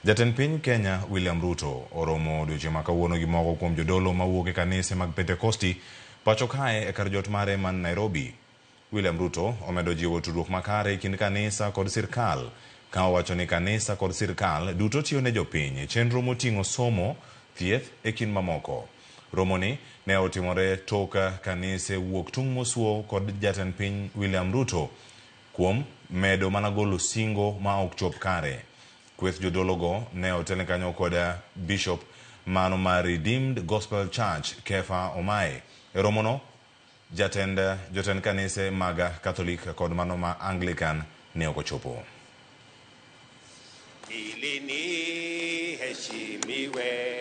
Jatend piny Kenya William Ruto oromo odiochieng' ma kawuono gi moko kuom jodolo mawuok e kanise mag Pentekosti pacho kae e kar jot mare man Nairobi. William Ruto omedo jiwo tudruok makare e kind kanisa kod sirkal ka owacho ni kanisa kod sirkal duto tiyo ne jopiny e chenro moting'o somo, thieth e kind mamoko. Romoni ne otimore tok kanise wuok tung' mosuo kod jatend piny William Ruto kuom medo mana golo singo ma ok chop kare. Kweth jodologo ne otelne kanyo kod Bishop mano mar Redeemed Gospel Church Kefa Omae. E romono, jatend jotend kanise mag Catholic kod mano ma Anglican ne ok ochopo. Ili niheshimiwe.